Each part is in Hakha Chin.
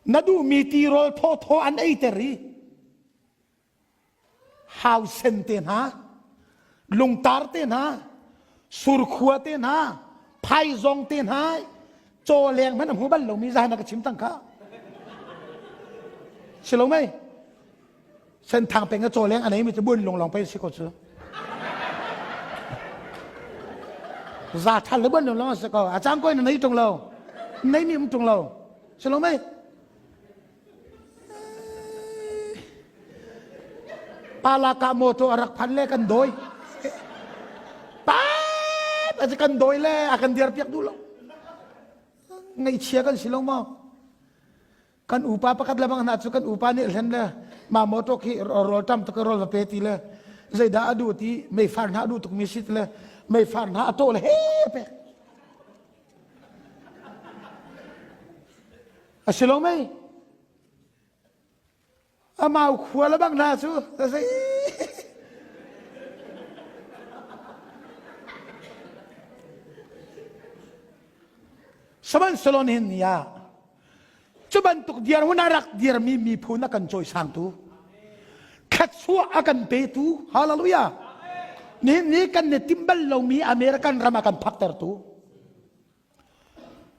Na duhmi tirawl thawthaw an eiter i hausen te hna, lungtar te hna, surkhua te hna, phaizawng te hna, caw leng hmanh a hmu bal lomi zan a ka chim tang kha. Si lo mei? Senthang peng a caw leng a neimi cu buan lung lawng pei si ko cu. Za thal le buan lung lawng a si ko. A cang ko in na nei tung lo. Nei mi um tung lo. Si lo mei? Palaka motor a rak phan le kan dawi. Pap a kan dawi le a kan dir piak duh lo. Ngaihchia kan si lo maw? Kan upa pakhat le bang hna cu kan upa nih hlen le ma motor khi rawl tam tuk rawl va pe ti le zeidah a duh ti meifar hna a duh tuk mi si ti le meifar hna a tawh le he pek. A si lo mei? Amau khua le bang hna cu Sihmanhsehlaw nihin ni ah cu bantuk dirhmun a rak dirmi miphun a kan cawisangtu thluachuah a kan petu hallelujah nihin ni kan ni tim bal lomi American ram a kan phaktertu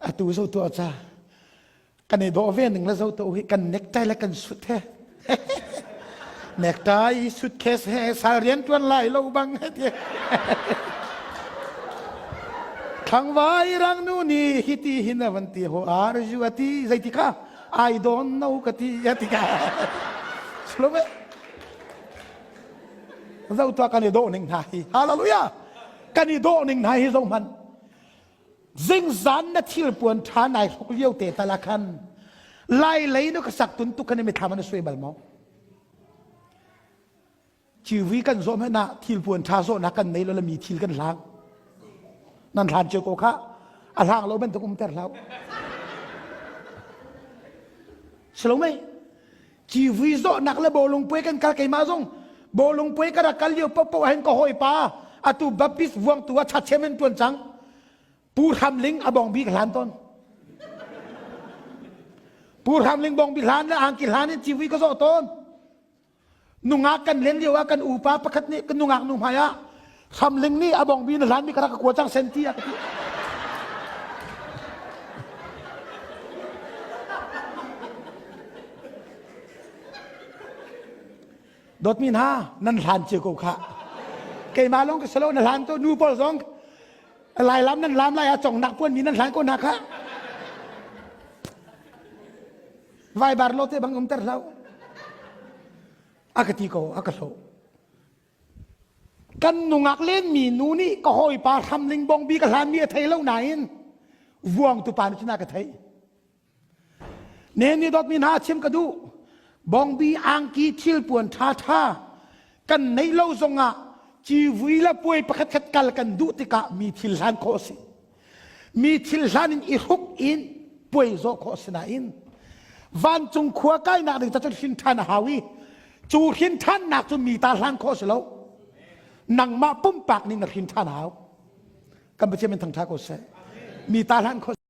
Atu zo tuah ca kan i dawh ve ning le zo to hi kan necktie le kan sut he necktie suitcase he sal rian tuan lai lo bang he ti Thangvai rang nu ni hi ti hin a van ti ho ar ju ati zeiti kha I don't know ka ti ati ka Slove zo tua kan i dawh ning hna hi hallelujah kan i dawh ning hna hi zo hman Zingzan na thilpuan ṭha nai hruk lio te tal ah khan lai lei nu ka sak tun tuk khan mithlam an suai bal maw? Civi kan zawh hmanh ah thilpuan ṭha zawhnak kan nei lo le mi thil kan hlang. Nan hlan cio ko kha a hlang lo bantuk um ter hlah. Silo mei? Civui zawhnak le bawlung puai kan kal keimah zong bawlung puai ka rak kal lio paohpaoh ah hin ka hawipa atu Baptist vuangtu ah chachem in tuan cang Pu Hram Ling a bong bik hlan ton Pu Hram Ling bong bi hlan le angki hlan in civui ka zawh tawn nungak kan len lio ah kan upa pakhat nih kan nungak nu hmai ah Hram Ling nih a bong bi na hlan mi ka rak ka kua cang sen ti a ka ti Dawtmi hna, nan hlan cio ko khah. Keimah lawng ka si lo, na hlan ko, nu pawl zong lailam nan lam lai ah congnak puan mi nan hlan ko hna khah. Vaibar lo te bang umter hlah. A ka ti ko, a ka hlo. Kan nungak lenmi nu nih ka hawipa hramling bongbi ka hlanmi a thei lo nain vuang tu pa nih cun a ka theih. Nen nih dawtmi hna chim ka duh. Bongbi angki thilpuan ṭhaṭha kan neih lo zongah civui le puai pakhat khat kal kan duh tikah mi thil hlan khawh a si. Mi thil hlan in i hruk in puai zawh khawh a si nain vancung khua kainak ding cun hrin ṭhan a hau i cu hrin ṭhannak cu mi ta hlan khawh a si lo. Nangmah pumpak nih na hrin ṭhan a hau. Kan Pathian min thangṭha ko seh. Mi ta hlan khawh.